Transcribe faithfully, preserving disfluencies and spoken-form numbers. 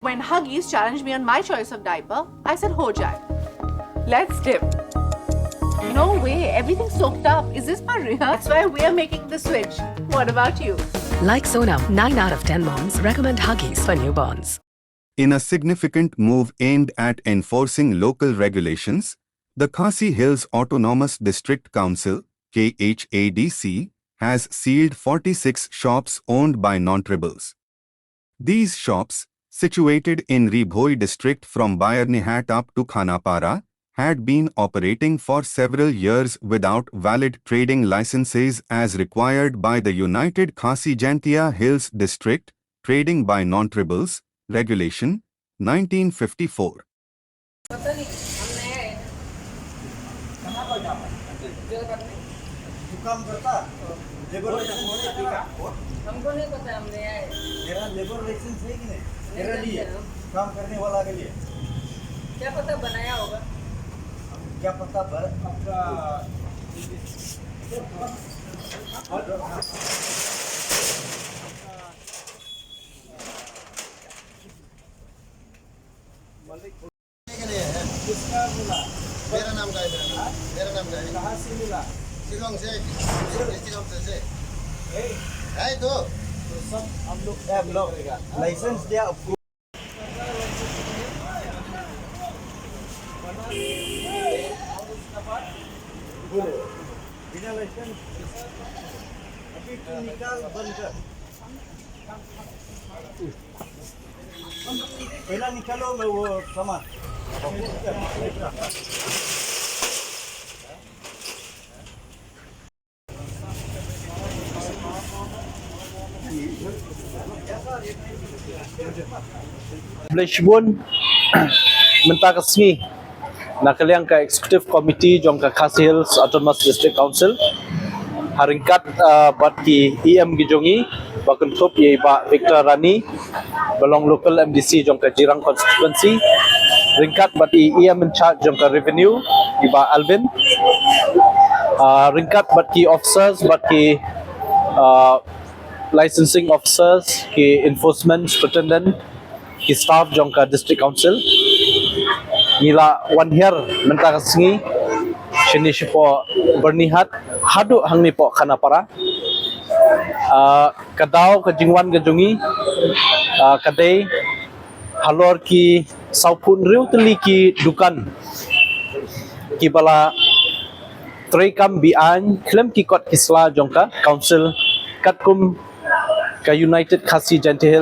When Huggies challenged me on my choice of diaper, I said, "Ho jai." Let's dip. No way, everything's soaked up. Is this for real? That's why we're making the switch. What about you? Like Sonam, nine out of ten moms recommend Huggies for newborns. In a significant move aimed at enforcing local regulations, the Khasi Hills Autonomous District Council, K H A D C, has sealed forty-six shops owned by non-tribals. These shops, situated in Ri Bhoi district from Bairnihat up to Khanapara, had been operating for several years without valid trading licenses as required by the United Khasi Jaintia Hills District Trading by Non-Tribals Regulation, nineteen fifty-four. पता नहीं, हम नया है ना। कहाँ का काम है? जो करने तू काम करता? लेबर लाइसेंस है तेरा? हमको नहीं पता, हम नया है। तेरा लेबर लाइसेंस है कि नहीं? नहीं तेरा लिए, जानते हम। काम करने वाला के लिए। क्या पता बनाया होगा। क्या पता बर आपका के लिए है। किसका बोला? मेरा नाम का है, मेरा नाम। मेरा नाम का है। कहाँ से मिला? शिलोंग से, डिस्ट्रिक्ट से, से। है तो। तो सब हम लोग, हम लोग लाइसेंस दिया आपको। बोलो, बिना लाइसेंस अभी तू निकाल बंद कर। पहला निकालो मैं वो सामान। Bleshbun, mynta ka sngi na ka liang ka Executive Committee jong ka Khasi Hills Autonomous District Council, ha ryngkat uh, bad ki E M ki jong i, ba kynthup ïa i Bah Victor Rani, ba long local M D C jong ka Jirang constituency, ryngkat bad i E M in charge jong ka Revenue, i Bah Alvin, uh, ryngkat bad ki officers bad ki uh, licensing officers, ki enforcement superintendent, ki staff jong ka District Council. Ngi la wan hiar mynta ka sngi shini shapoh Byrnihat haduh hangne poh Khanapara. Uh, ka daw ka jingwan ka jong ngi uh, ka dei halor ki sawphew hynriew tylli ki dukan kiba la trei kam be-aiñ khlem ki kot ki sla jong ka Council katkum ka United Khasi Jaintia